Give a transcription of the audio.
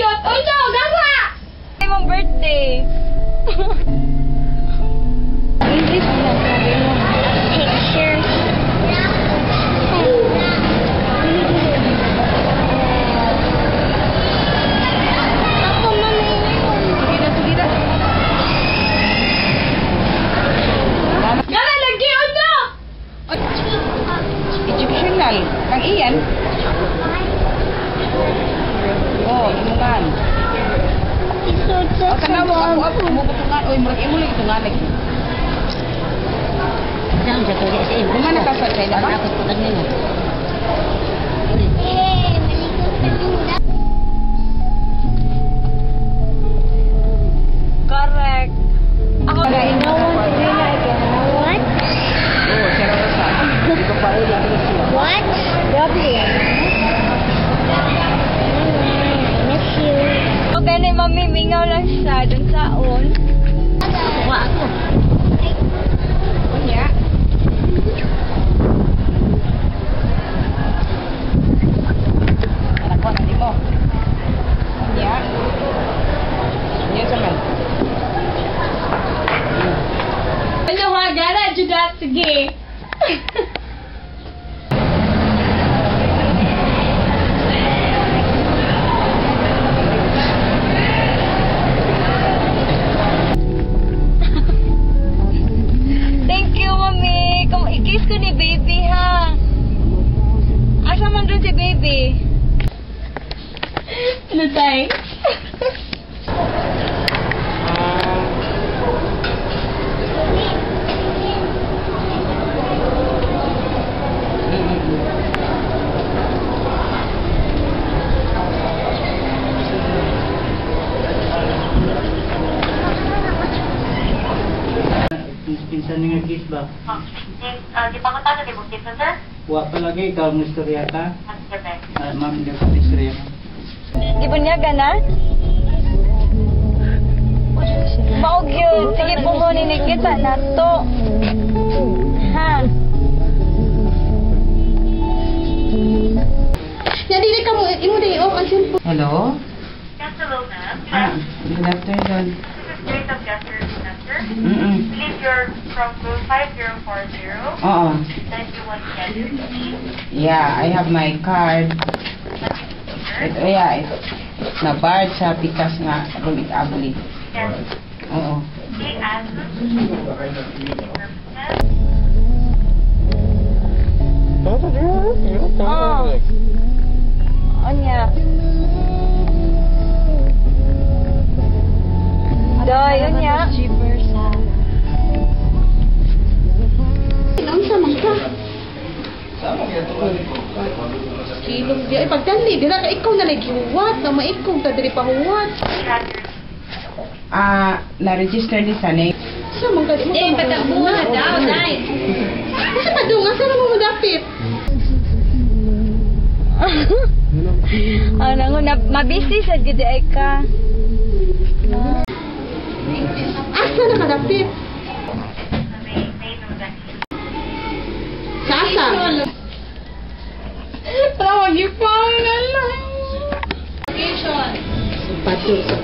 Uyot! Uno! Gawa! Imong birthday. English na sabi mo. Pictures. Ako, mami. Sige na, sige na. Gana lagi, uno! Educational. Kang iyan. Oh, imungan. Isod sa O tanaw ako ako mo tungan oy murag imo lagi tungan lagi. Bunga na ka sa China ba? Eh, maligo sa lunda. Correct. Ako, What? Oh, siya ra sa. Di ko pa uli. What? W. Mama, I miss you. Okay na, mami, mingaw lang siya dun sa on. Unya. Anak ko na mo. Unya. Unya sa man. Ano ha, gara, juda, sige. Thank you, mami. Kung i-kiss ko ni baby, ha. Asa man dun si baby? Ano tayo? Pinsan nga kiss ba? Di pa ko tayo, di ba kita, sir? Wa pa lagi ikaw mo istorya ka? Sir, Ben. Ah, ma'am, hindi ako istorya ka. Di ba niya gana? Maog yun. Sige po mo kita na to. Ha? Nya dili ka mo imo dili off ang cellphone. Hello? Yes, hello, ma'am. Ah, good afternoon. This is Grace of Guest Service Center. Believe you're from room 5040 Oo. that you want to get your key. Yeah, I have my card. Ito, yeah, ito. Na-barred sa pikas nga kung ikabli. Yes. Oo. May ask Oh. Onya. Doy, onya. Unsa man ka? Kilom di ay pagdali dira ka ikaw na lagi huwat na maikog ta diri pa huwat. Ah, na-register ni sa name. Sa man ka di mo. Eh patakbo na daw dai. Asa pa dong asa mo modapit? Ano na mabisi sa gid ay ka. Asa na kadapit? May know that Sa asa? Tawag yung na lang. Padung sa